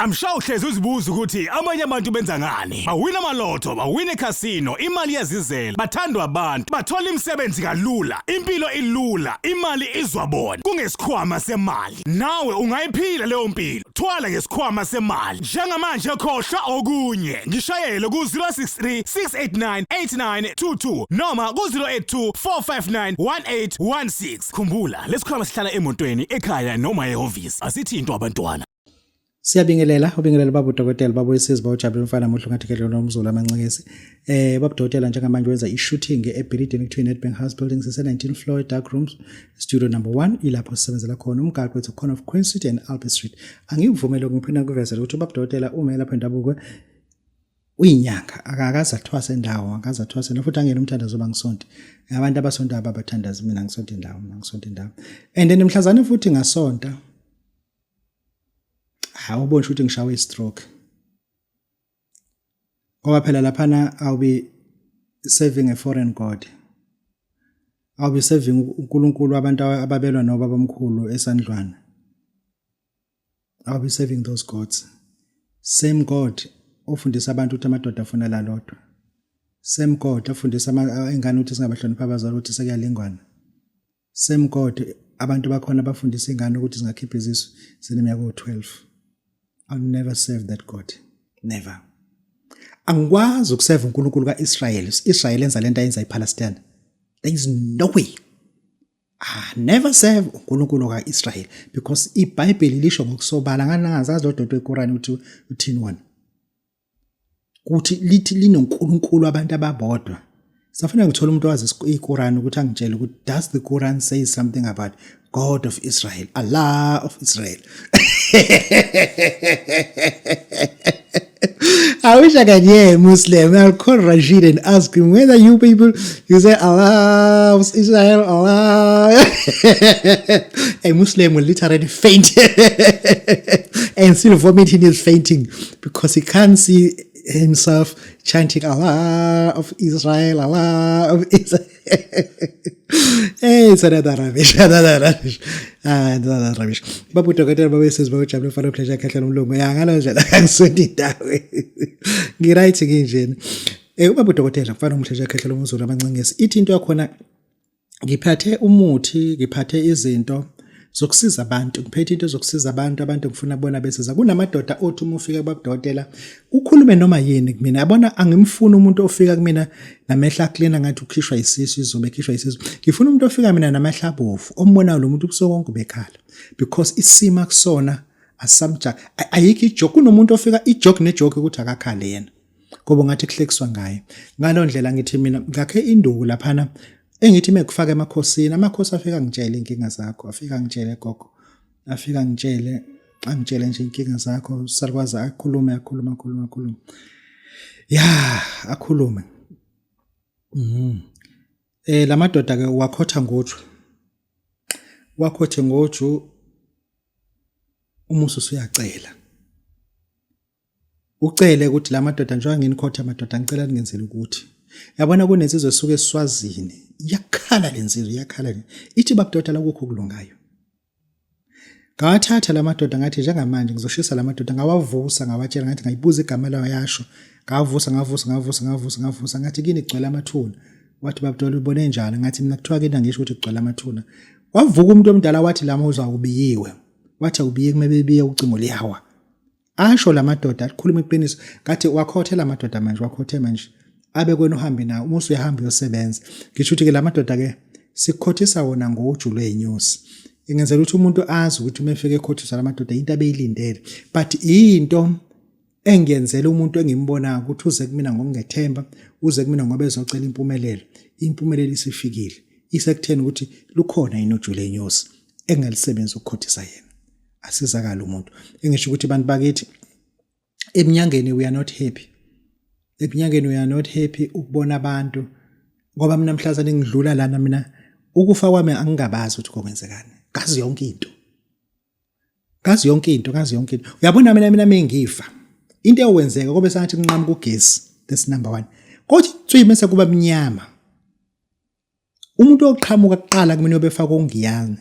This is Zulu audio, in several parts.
I'm sure uhlezi uzibuza ukuthi abanye abantu benza ngani. Bawina amalotho, bawina ekhasino, imali iyazizela, bathandwa abantu, bathola imisebenzi kalula, impilo ilula, imali izwa bona. Kungesikhwama semali. Nawe ungayiphila leyo mpilo. Thwala ngesikhwama semali. Njengamanje khohlwa okunye. Ngishayele ku-063 689 8922 noma ku-082 459 1816. Khumbula, lesikhwama sihlala emotweni, ekhaya noma ehhovisi. Asithintwa abantwana. Siyabingelela, ubingelela baba udokotela, baba uyisizi, baba ujabule umfana muhle ungathi kedlona umzulu amancekesi. Baba udokotela njengamanje wenza i-shooting ebhilidini kuthiwa i-Nedbank House Building sise-19 floor dark rooms studio number 1 ilapho sisebenzela khona umgaqo ethu corner of Queen Street and Albert Street. Angikuvumele ngiphinda ngikuvezele ukuthi ubaba udokotela umelaphi wendabuko uyinyanga akakaze athwase indawo akaze athwase indawo futhi angena umthandazo oba ngisonte abantu abasonta ababathandazi mina ngisonta indawo mina ngisonta indawo and then mhlazane futhi ngasonta hawu ubona ukuthi ngishawe i-stroke ngoba phela laphana I'll be serving a foreign god I'll be serving uNkulunkulu abantu ababelwa nobabamkhulu esandlwana I'll be serving those gods. Same God ofundisa abantu ukuthi amadoda afuna lalodwa. Same God ofundisa ingane ukuthi singabahlonipha abazali ukuthi sekuyalingwana. Same God abantu bakhona abafundisa ingane ukuthi singakhipha izisu zineminyaka o-12. I'll never serve that God. Never. Angikwazi ukuseva uNkulunkulu kaIsrael. Israel enza lento ayenza iPalestine. There is no way. Ah, never serve uNkulunkulu kaIsrael because iBhayibheli lisho ngokusobala ngani nangazazi lo doti weKoran uthi uthini wona. Kuthi lithi linoNkulunkulu abantu ababodwa. Safuna ngithola umuntu owazi iKoran ukuthi angitshele ukuthi does the Quran say something about God of Israel, Allah of Israel. I wish I could hear a Muslim. I'll call Rashid and ask him whether you people, you say Allah, Israel, Allah. A Muslim will literally faint and still vomiting is fainting because he can't see himself chanting Allah of Israel, Allah of Israel. Hey, it's another rubbish, another rubbish, ah, another rubbish. Babu dokotela babe sisi bawujabule mfana pleasure khehla lomlungu. Ya ngalo ndlela angisonti indawo. Ngiright nginjena. Eh ubaba udokotela mfana omuhle nje khehla lomzulu abancengesi. Ithi into yakhona ngiphathe umuthi, ngiphathe izinto zokusiza abantu ngiphethe into zokusiza abantu abantu ngifuna bona besiza kunamadoda othi uma ufika kubabudokotela ukhulume noma yini kumina yabona angimfuni umuntu ofika kumina namehla aklina ngathi ukhishwa isisu izobe ekhishwa isisu ngifuna umuntu ofika mina namehla abovu ombonayo lo muntu ubusuku konke ubekhala because isima kusona asamja ayikho ijoke kunomuntu ofika ijoke nejoke ukuthi akakhale yena ngoba ngathi kuhlekiswa ngaye ngalo ndlela ngithi mina ngakhe induku laphana engithi mekufaka emakhosini amakhosi afika ngitshele inkinga zakho afika ngitshele gogo afika ngitshele angitshele nje inkinga zakho salukwazi akhulume akhulume akhulume akhulume ya akhulume eh lamadoda ke wakhotha ngoju wakhothe ngoju umusa usuyacela ucele ukuthi la madoda njengoba nginikhotha madoda ngicela ningenzele ukuthi yabona kunensizwa esuke eswazini iyakhala lensizwa iyakhala le ithi babudoda la kukho kulungayo ngawathatha la madoda ngathi njengamanje ngizoshisa la madoda ngawavusa ngawatshela ngathi ngayibuza igama layo yasho ngavusa ngavusa ngavusa ngavusa ngavusa ngathi kini kugcwele amathuna wathi babudoda ubone njani ngathi mina kuthiwa kini angisho ukuthi kugcwele amathuna wavuka umuntu omdala wathi lama uzawubiyiwe wathi awubiye kumele bebiye ucingo liyawa Asho lamadoda akhuluma iqiniso ngathi wakhothe lamadoda manje wakhothe manje abe kwena uhambe nawo uma usuyahamba uyosebenza ngisho ukuthi ke lamadoda ke sikukhothisa wona ngoju lwezinyosi ingenzela ukuthi umuntu azi ukuthi uma efika ekhothiswa lamadoda into abeyilindele but into engiyenzela umuntu engimbonayo ukuthi uze kumina ngokungethemba uze kumina ngoba ezocela impumelelo impumelelo isifikile isekutheni ukuthi lukhona yini uju lwenyosi engalisebenzi ukukhothisa yena asizakala umuntu engisho ukuthi abantu bakithi eminyangeni we are not happy eminyangeni we are not happy ukubona abantu ngoba mina mhlazane ngidlula lana mina ukufa kwami angingabazi ukuthi kokwenzekani ngazi yonke into ngazi yonke into ngazi yonke into uyabona mina mina mengifa into eyowenzeka kobe sengathi kunqamuka ugesi that's number 1 kodwa tswi mase kuba mnyama Umuntu oqhamuka kuqala kumina obefaka ongiyani.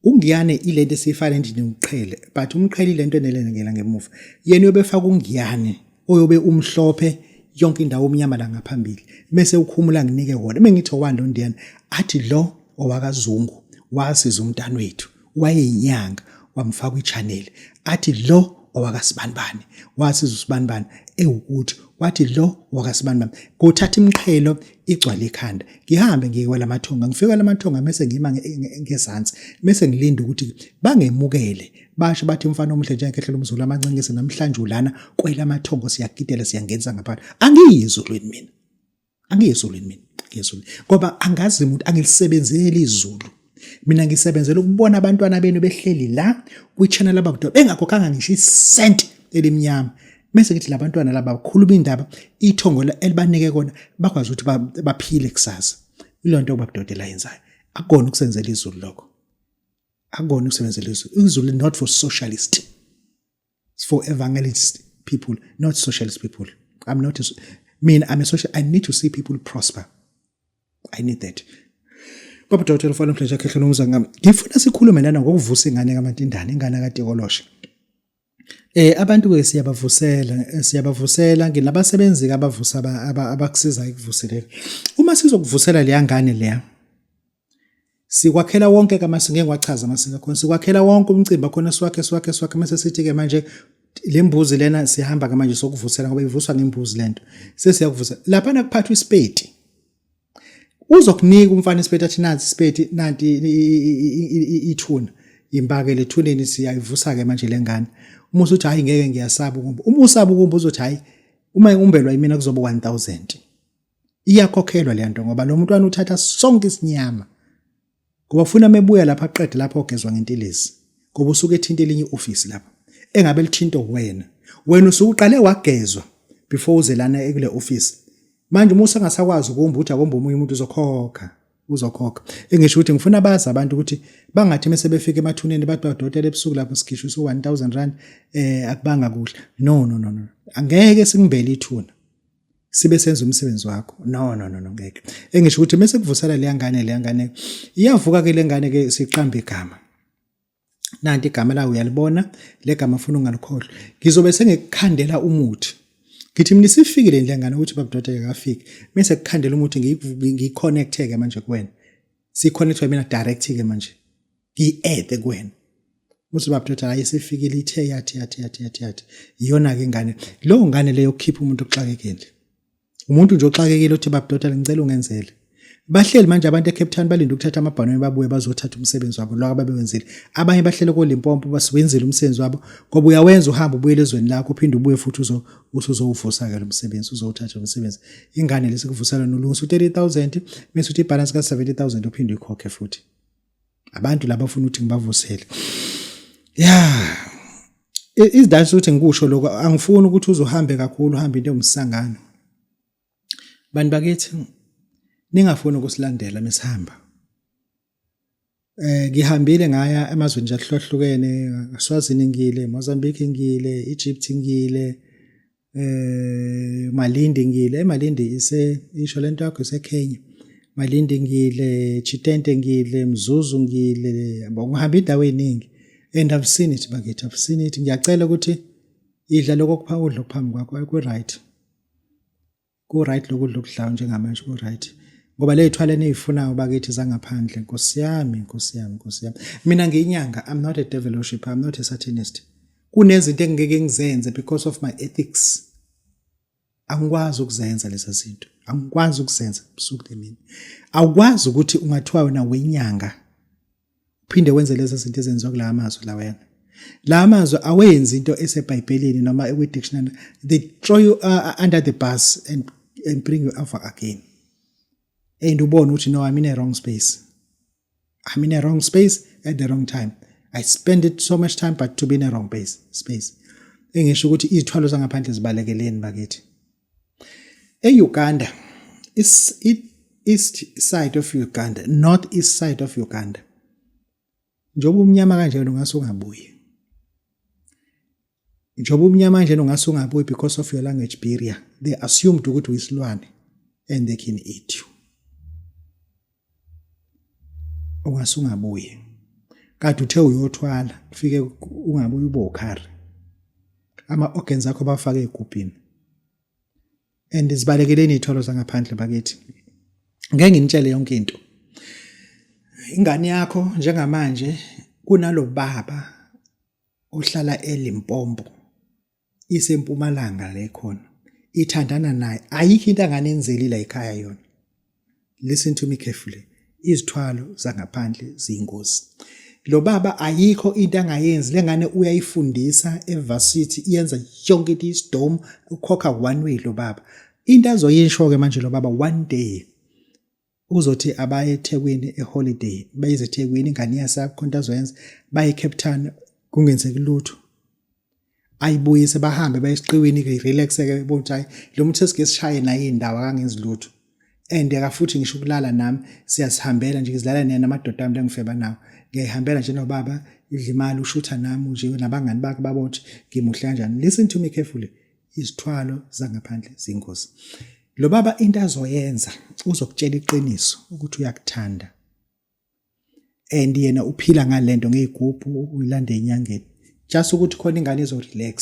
Ungiyane ilento esiyifana endini umqhele but umqhele ilento enelengela ngemuva. Yena uyobefaka ungiyane oyobe umhlophe yonke indawo omnyama la ngaphambili. Mese ukhumula nginike wona. Mengithi owani lo ndiyana athi lo owakaZungu wasiza umntana wethu wayeyinyanga wamfaka kwi-channel athi lo owakasibanibani wasiza usibanibani ewukuthi wathi lo owakasibanibani kuthatha imiqhelo igcwale ikhanda ngihambe ngiye kwelamathonga ngifike kwelamathonga mese ngima ngezansi mese ngilinda ukuthi bangemukele basho bathi umfana omuhle njengekhehla lomzulu amancengise namhlanje ulana kwelamathongo siyagidela siyangenisa ngaphakathi angiyi ezulwini mina Angiyi ezulwini mina, angiyi ezulwini. Ngoba angazi umuntu angilisebenzeli izulu. Mina ngisebenzela ukubona abantwana benu behleli la kwi-channel abakudwa bengakhokhanga ngisho isenti elimnyama. Mese ngithi labantwana laba bakhuluma indaba ithongo elibanike kona bakwazi ukuthi baphile kusasa. Ilonto ubabudodela yenzayo. Akukona ukusenzela izulu lokho. Akukona ukusebenzela izulu. Izulu not for socialist. It's for evangelist people, not socialist people. I'm not a, mean I'm a social I need to see people prosper. I need that. Baba Dokotela ufana mhlanje akhehle nomza ngami. Ngifuna sikhulume lana ngokuvusa ingane kaMantindane, ingane kaTikoloshe. Eh abantu ke siyabavusela, eh, siyabavusela nginabasebenzi abavusa abakusiza ekuvuseleni. Uma sizokuvusela leya ngane leya Sikwakhela wonke kamasiko ngeke ngiwachaze amasiko akhona. Sikwakhela wonke umcimbi akhona siwakhe siwakhe siwakhe mase sithi ke manje le mbuzi lena sihamba ke manje sokuvusela ngoba ivuswa ngembuzi lento. Sesiyakuvusa. Lapha nakuphathwa isipeti. Uzokunika umfana isipeti athi nansi isipeti nanti ithuna. Yimbake lethuneni siyayivusa ke manje lengane. Uma usuthi hayi ngeke ngiyasaba ukumba. Uma usaba ukumba uzothi hayi uma umbelwa yimina kuzoba 1000. Iyakhokhelwa le nto ngoba lo mntwana uthatha sonke isinyama. Ngoba ufuna mebuya lapha aqede lapho ogezwa ngentelezi. Ngoba usuke ethinta elinye iofisi lapha. Engabe lithinto wena. Wena usuke uqale wagezwa before uze lana kule office. Manje uma usengasakwazi ukumba uthi akomba omunye umuntu uzokhokha. Uzokhokha. Engisho ukuthi ngifuna bazi abantu ukuthi bangathi mese befika emathuneni bathi badokotela ebusuku lapho sikhishwa usu 1000 rand eh akubanga kuhle. No no no no. Angeke sikumbele ithuna. sibe senza umsebenzi wakho no no no no ngeke engisho ukuthi mase kuvusela leya ngane leya ngane iyavuka ke lengane ke siqamba igama nanti igama la uyalibona legama funa ungalikhohlwa ngizobe sengikukhandela umuthi ngithi mina isifikile le ngane ukuthi babudodeke akafiki mase kukhandela umuthi ngiyiconnecte ke manje kuwena siconnectwe mina direct ke manje ngiyi-add kuwena Muthi baba ndoda hayi isifikile ithe yathi yathi yathi yathi yathi iyona ke ingane leyo ngane leyo khipha umuntu oxakekile umuntu nje oxakekile uthi baba ndoda ngicela ungenzele bahleli manje abantu eCape Town balinde ukuthatha amabhanoyi babuye bazothatha umsebenzi wabo lo ababewenzile abanye bahlele koLimpopo basiwenzile umsebenzi wabo ngoba uyawenza uhamba ubuyele ezweni lakho uphinde ubuye futhi uzo usuzowuvusa ke lo msebenzi uzowuthatha umsebenzi ingane lesikuvusela nolungisa u30000 bese uthi ibalance ka 70000 uphinde uyikhokhe futhi abantu laba funa ukuthi ngibavusele ya izidalisa ukuthi ngikusho lokho angifuni ukuthi uzohambe kakhulu uhambe into ewumsangano bantu bakithi ningafuni ukusilandela mesihamba eh ngihambile ngaya emazweni nje ahlukahlukene Swazini ngile Mozambique ngile Egypt ngile eh Malindi ngile eMalindi ise isho lento yakho ise Kenya Malindi ngile Chitente ngile Mzuzu ngile yabo ngihamba indawo eziningi and I've seen it bakithi I've seen it ngiyacela ukuthi idla lokho kupha udla phambi kwakho ku right ku right lokudla okudlayo njengamanje ku right ngoba ley'thwalo eniyifunayo bakithi zangaphandle nkosi yami nkosi yami nkosi yami mina ngiyinyanga i'm not a devil worshipper i'm not a satanist kunezinto engingeke ngizenze because of my ethics angikwazi ukuzenza lezi zinto angikwazi ukuzenza busuku nemini awukwazi ukuthi ungathiwa wena wenyanga uphinde wenze lezi zinto ezenziwa kula mazwi la wena la mazwi awenzi into esebhayibhelini noma ekwi-dictionary they throw you uh, under the bus and, and bring you over again and ubone ukuthi no i'm in a wrong space I'm in a wrong space at the wrong time. I spend it so much time but to be in a wrong place, space. Engisho ukuthi izithwalo zangaphandle zibalekeleni bakithi. E-Uganda, is east side of Uganda, north east side of Uganda. Njengoba umnyama kanjena ungase ungabuyi. Njengoba umnyama kanjena ungase ungabuyi because of your language barrier. They assumed ukuthi uyisilwane and they can eat you. Ungase ungabuyi. Kade uthe uyothwala ufike ungabe ube ukhari. Ama organs akho bafake egubhini. And zibalekeleni iy'thwalo zangaphandle bakithi. Ngeke nginitshele yonke into. Ingane yakho njengamanje kunalo baba ohlala eLimpopo isempumalanga le khona ithandana naye ayikho into anganenzeli la ekhaya yona listen to me carefully izithwalo zangaphandle ziyingozi lo baba ayikho into angayenzi lengane uyayifundisa evarsity iyenza yonke into isidomu ukhokha one way lo baba into azoyisho ke manje lo baba one day uzothi abaye eThekwini eholiday bayize eThekwini ingane iyasaba khona into azoyenza baye eCape Town kungenzeki lutho ayibuyise bahambe baye esiqiwini ke relax ke bothi hayi lo muntu sesike sishaye naye indawo akangenzi lutho and akafuthi ngisho ukulala nami siyasihambela nje ngizilala naye namadoda ami lengifeba nawo ngiyayihambela nje nobaba idla imali ushutha nami nje nabangani bakhe babothi ngimuhle kanjani listen to me carefully izithwalo zangaphandle zingozi lo baba into azoyenza uzokutshela iqiniso ukuthi uyakuthanda and yena uphila ngalento ngeyigubhu uyilanda enyangeni just ukuthi khona ingane izorelax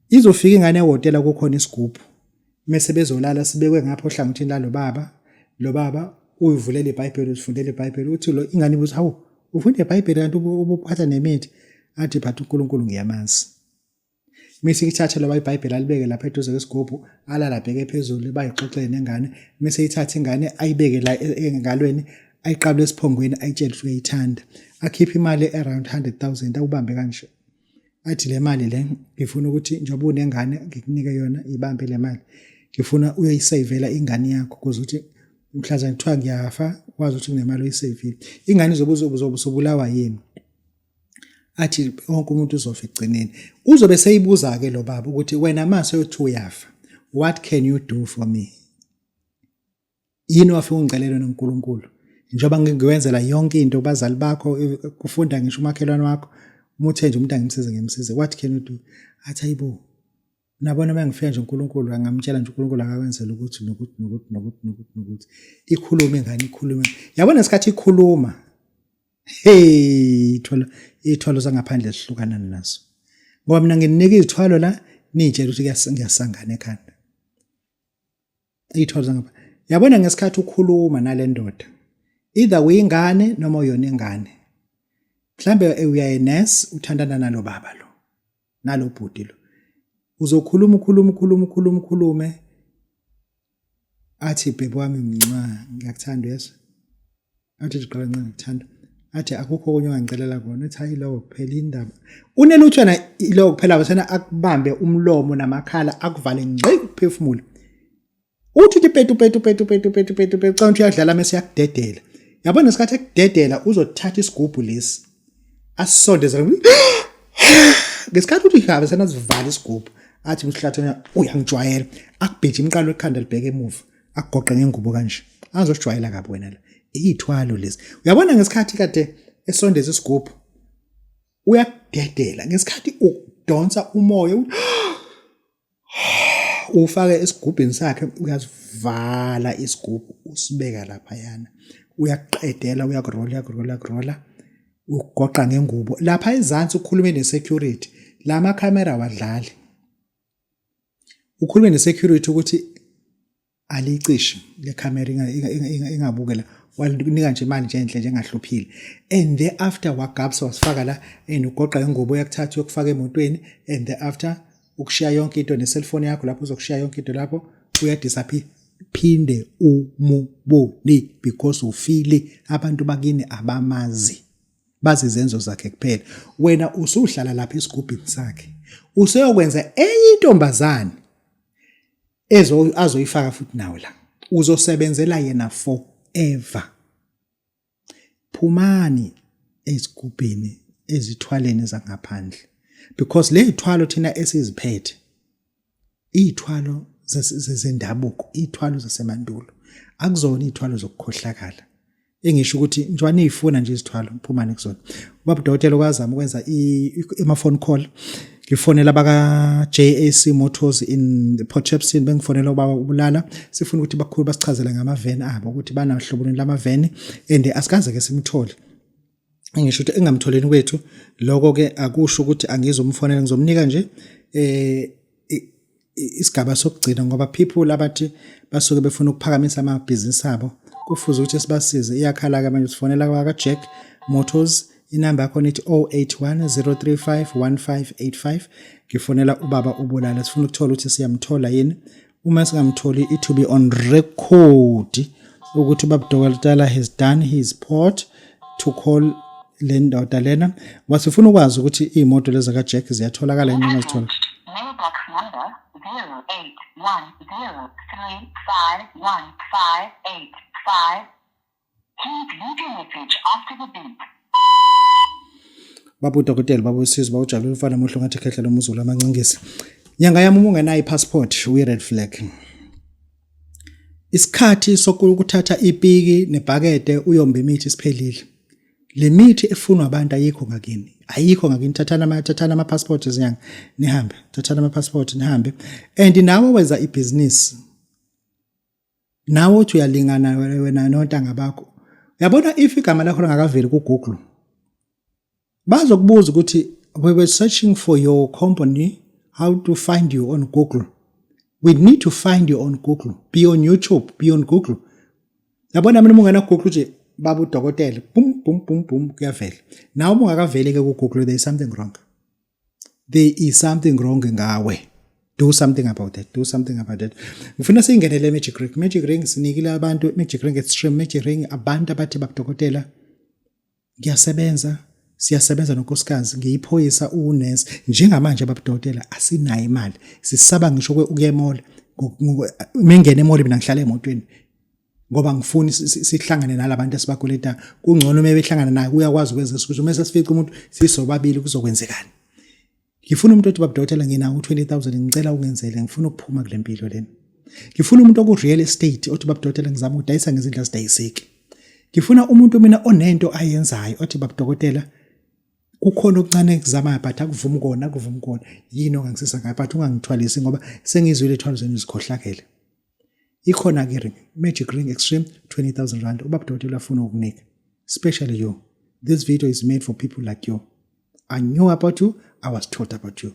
izofika ingane ehhotela kukhona isigubhu mese bezolala sibekwe ngapha ohlangothini lalo baba lo baba uyivulela iBhayibheli uzifundela iBhayibheli uthi lo ingane ibuza hawu ufunda iBhayibheli kanti ubuphatha nemithi athi phatha uNkulunkulu ngiyamazi Mise ithathe loba iBhayibheli alibeke lapha eduze kwesigubhu alala abheke phezulu bayixoxele nengane mise ithathe ingane ayibeke la e, e, engalweni ayiqabule esiphongweni ayitshele ukuthi uyayithanda akhiphe imali around 100,000 awubambe kanje athi le mali le ngifuna ukuthi njengoba unengane ngikunike yona ibambe le mali ngifuna uyoyisavela ingane yakho ukuze ukuthi mhlazane kuthiwa ngiyafa wazi ukuthi kunemali oyisavile ingane izobe uzobe yini athi wonke umuntu uzofa ekugcineni uzobe seyibuza-ke lo baba ukuthi wena mase uyothi uyafa what can you do for me yini wafika ungicelele noNkulunkulu njengoba ngikwenzela yonke into kubazali bakho kufunda ngisho umakhelwane wakho uma uthe nje umuntu angimsize ngimsize what can you do athi ayibo Nabona uma ngifika nje uNkulunkulu angamtshela nje uNkulunkulu akakwenzela ukuthi nokuthi nokuthi nokuthi nokuthi nokuthi ikhulume ingane ikhulume yabona ngesikhathi ikhuluma hey ithwalo ithwalo zangaphandle sihlukana nazo ngoba mina nginika izithwalo la nitshela ukuthi ngiyasangana ekhanda iy'thwalo zangapha yabona ngesikhathi ukhuluma nale ndoda either uyingane noma uyona ingane mhlambe uyaye nurse uthandana nalo baba lo nalo bhuti lo uzokhuluma ukhuluma ukhuluma ukhuluma ukhulume athi bhebe wami mncwa ngiyakuthanda uyezwa athi nje qala ncane ngikuthanda athi akukho okunye ongangicelela kona uthi hayi lowo kuphela indaba unelutho yena lowo kuphela wesena akubambe umlomo namakhala akuvale ngqi ukuphefumula uthi uthi petu petu petu petu petu petu petu cha uthi uyadlala mese yakudedela yabona ngesikhathi ekudedela uzothatha isigubhu lesi asisondeze ngesikhathi uthi habe senazivala isigubhu athi mhlathana uyangijwayela akubheje imqalo ekhanda libheke emuva akugoqe ngengubo kanje azosijwayela kabi wena la iyithwalo lezi uyabona ngesikhathi kade esondeza isigubhu uyakudedela ngesikhathi udonsa umoya ufake esigubhini sakhe uyasivala isigubhu usibeka laphayana uyakuqedela uyakurola uyakurola uyakurola ugoqa ngengubo lapha ezansi ukhulume ne-security la makhamera wadlali ukhulume ne-security ukuthi alicishe le camera ingabuke la walinika nje imali nje enhle nje engahluphile and thereafter wagabsa wasifaka la and ugoqa ingubo uyakuthatha uyokufaka emotweni and thereafter ukushiya yonke into ne-cellphone yakho lapho uzokushiya yonke into lapho uyadisappear phinde umubone because ufile abantu bakini abamazi bazi izenzo zakhe kuphela wena usuhlala lapha esigubhini sakhe useyokwenza enye intombazane ezo azoyifaka futhi nawe la uzosebenzela yena forever phumani ezigubhini ezithwaleni zangaphandle because lezithwalo thina esiziphethe iy'thwalo zendabuko iy'thwalo zasemandulo akuzona iy'thwalo zokukhohlakala engisho ukuthi njengoba niyifuna nje izithwalo phumani kuzona ubaba udokotela okwazama ukwenza ama-phone call ngifonela baka-JAC Motors in Port Shepstone bengifonela ubaba ubulala sifuna ukuthi bakhulu basichazele ngamaveni abo ukuthi banahlobo luni lamaveni and asikaze ke simthole. Ngisho ukuthi engamtholeni kwethu lokho ke akusho ukuthi angizomfonela, ngizomnika nje isigaba sokugcina, ngoba people abathi basuke befuna ukuphakamisa amabhizinisi abo kufuze ukuthi sibasize. Iyakhala ke manje, sifonela kwa Jack Motors, inamba yakhona ithi 081 035 1585. Ngifonela ubaba uBulala, sifuna ukuthola ukuthi siyamthola yini. Uma singamtholi, it to be on record ukuthi ubaba Dokotela has done his part to call le ndoda lena. Wasifuna ukwazi ukuthi iy'moto lezi zaka-Jack ziyatholakala yini noma zithola. Mailbox number 0810351585. Please leave your message after the beep. Baba udokotela, baba usizo, baba ujabulile, umfana muhle ngathi khehla lomuzulu amancingisi. Nyanga yami, uma ungenayo i-passport, uyi-red flag. Isikhathi sokuthatha ipiki nebhakede uyomba imithi siphelile. Le mithi efunwa abantu ayikho ngakini, ayikho ngakini. Thathana ama-passport zinyanga, nihambe. Thathana ama-passport, nihambe. And nawe wenza ibhizinisi, nawe uthi uyalingana wena nontanga bakho. Uyabona, if igama lakho lingakaveli ku-Google, bazokubuza ukuthi, "We were searching for your company, how to find you on Google? We need to find you on Google. Be on YouTube, be on Google." Yabona mina, uma ungena ku-Google nje, baba udokotela, boom boom boom boom, kuyavela. Nawe uma ungakaveli ke ku-Google, there is something wrong, there is something wrong ngawe. Do something about it, do something about it. Ngifuna siyingenele magic ring. Magic ring sinikile abantu, magic ring extreme, magic ring abantu abathi, "Babudokotela, ngiyasebenza, siyasebenza nonkosikazi, ngiyiphoyisa, unesi. Njengamanje babudokotela asinayo imali, sisaba ngisho ukuya e-mall. Mengena e-mall mina ngihlala emotweni ngoba ngifuni sihlangane nalabantu esibakweleta. Kungcono uma behlangana naye, uyakwazi ukwenza ukuthi uma sesifica umuntu sisobabili kuzokwenzekani. Ngifuna umuntu othi, 'Babudokotela, nginawo u-20,000, ngicela ungenzele, ngifuna ukuphuma kule mpilo lena.' Ngifuna umuntu oku-real estate othi, 'Babudokotela, ngizama ukudayisa ngezindlu azidayiseki.' Ngifuna umuntu mina onento ayenzayo othi, 'Babudokotela, kukhona okuncane ekuzamayo but akuvumi kona, akuvumi kona. Yini ongangisiza ngayo? But ungangithwalisi ngoba sengizwile ithwalo zenu zikhohlakele.' Ikhona-ke ring, magic ring extreme, R20,000. Ubaba udokotela afuna ukukunika, especially you. This video is made for people like you. I knew about you, I was told about you.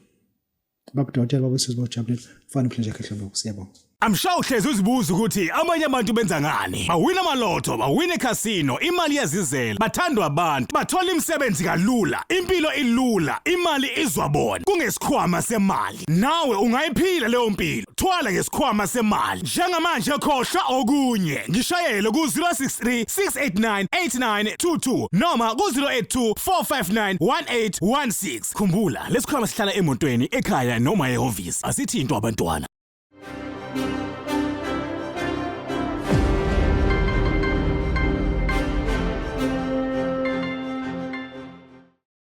Baba udokotela, baba usizwe, bawujabulile mfana mhlanje khehlombo. Siyabonga. I'm sure uhlezi uzibuza ukuthi amanye abantu benza ngani. Bawina amalotho, bawina ekhasino, imali iyazizela, bathandwa abantu, bathola imisebenzi kalula, impilo ilula, imali izwa bona. Kungesikhwama semali. Nawe ungayiphila leyo mpilo. Thwala ngesikhwama semali. Njengamanje khohlwa okunye. Ngishayele ku 063 689 8922 noma ku 082 459 1816. Khumbula, lesikhwama sihlala emotweni, ekhaya noma ehhovisi. Asithintwa abantwana.